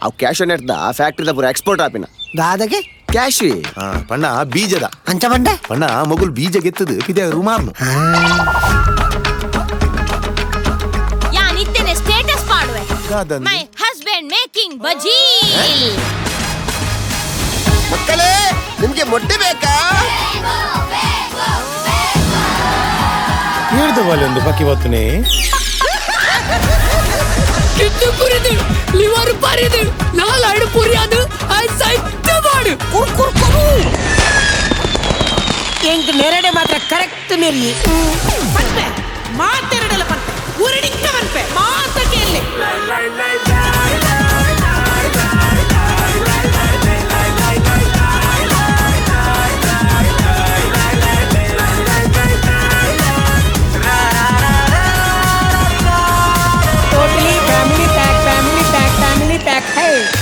ಅವು ಕ್ಯಾಶ್ ನೆಟ್ದ ಫ್ಯಾಕ್ಟ್ರಿದ ಪೂರ ಎಕ್ಸ್ಪೋರ್ಟ್ ಆಪಿನ. ದಾದಗೆ? ಕ್ಯಾಶ್. ಪಣ್ಣ ಬೀಜದ. ಅಂಚ ಪಂಡ? ಪಣ್ಣ ಮೊಗುಲ್ ಬೀಜ ಗೆತ್ತದು ಪಿದೆ ರುಮಾರ್ನು. ಯಾನ್ ಇತ್ತೆನೆ status ಪಾಡುವೆ. ದಾದಂದು? My husband making bajji. ಮಕ್ಕಳೇ, ನಿಮ್ಗೆ ಮೊಟ್ಟೆ ಬೇಕಾ? ಹೇಳ್ದವಲ್ಲಿ ಒಂದು ಪಕ್ಕಿ ಬತ್ತನೆ. ಕಿತ್ತು ಕುರಿದು ಲಿವರ್ ಪರಿದು ನಾಲಾಯ್ಡು ಪುರಿயாது ಸೈத்து ಮಾಡು. ಎಂಕ್ ನೆರಡೆ ಮಾತ್ರ ಕರೆಕ್ಟ್ ನೆಲ್ಲಿ ಪನ್ಪೆ ಮಾತೆರಡಲ ಪನ್ಪೆ ಉರಡಿಕ್ಕ ಪನ್ಪೆ ಮಾತ ಕೇಳಿ. Totally family pack, family pack, family pack. Hey.